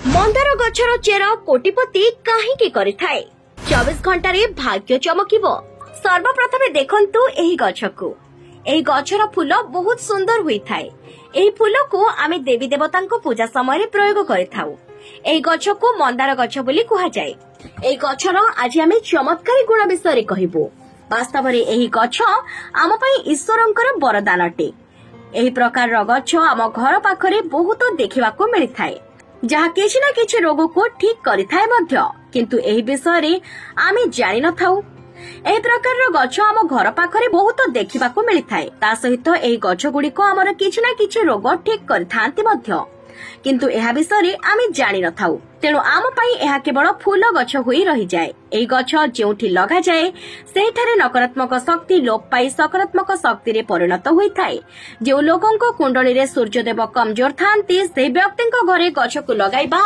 ମନ୍ଦାର ଗଛର ଚେର କୋଟିପତି କାହିଁକି କରିଥାଏ? 24 ଘଣ୍ଟାରେ ଭାଗ୍ୟ ଚମକିବ। ସର୍ବପ୍ରଥମେ ଦେଖନ୍ତୁ ଏହି ଗଛକୁ। ଏହି ଗଛର ଫୁଲ ବହୁତ ସୁନ୍ଦର ହୋଇଥାଏ। ଏହି ଫୁଲକୁ ଆମେ ଦେବୀ ଦେବତାଙ୍କ ପୂଜା ସମୟରେ ପ୍ରୟୋଗ କରିଥାଉ। ଏହି ଗଛକୁ ମନ୍ଦାର ଗଛ ବୋଲି କୁହାଯାଏ। ଏହି ଗଛର ଆଜି ଆମେ ଚମତ୍କାରୀ ଗୁଣ ବିଷୟରେ କହିବୁ। ବାସ୍ତବରେ ଏହି ଗଛ ଆମ ପାଇଁ ଈଶ୍ୱରଙ୍କର ବରଦାନ ଅଟେ। ଏହି ପ୍ରକାରର ଗଛ ଆମ ଘର ପାଖରେ ବହୁତ ଦେଖିବାକୁ ମିଳିଥାଏ, ଯାହା କିଛି ନା କିଛି ରୋଗକୁ ଠିକ କରିଥାଏ ମଧ୍ୟ। କିନ୍ତୁ ଏହି ବିଷୟରେ ଆମେ ଜାଣିନଥାଉ। ଏହି ପ୍ରକାରର ଗଛ ଆମ ଘର ପାଖରେ ବହୁତ ଦେଖିବାକୁ ମିଳିଥାଏ। ତା ସହିତ ଏହି ଗଛ ଗୁଡିକ ଆମର କିଛି ନା କିଛି ରୋଗ ଠିକ କରିଥାନ୍ତି ମଧ୍ୟ। କିନ୍ତୁ ଏହା ବିଷୟରେ ଆମେ ଜାଣିନଥାଉ। ତେଣୁ ଆମ ପାଇଁ ଏହା କେବଳ ଫୁଲ ଗଛ ହୋଇ ରହିଯାଏ। ଏହି ଗଛ ଯେଉଁଠି ଲଗାଯାଏ, ସେହିଠାରେ ନକାରାତ୍ମକ ଶକ୍ତି ଲୋପ ପାଇ ସକାରାତ୍ମକ ଶକ୍ତିରେ ପରିଣତ ହୋଇଥାଏ। ଯେଉଁ ଲୋକଙ୍କ କୁଣ୍ଡଳୀରେ ସୂର୍ଯ୍ୟଦେବ କମଜୋର ଥାନ୍ତି, ସେହି ବ୍ୟକ୍ତିଙ୍କ ଘରେ ଗଛକୁ ଲଗାଇବା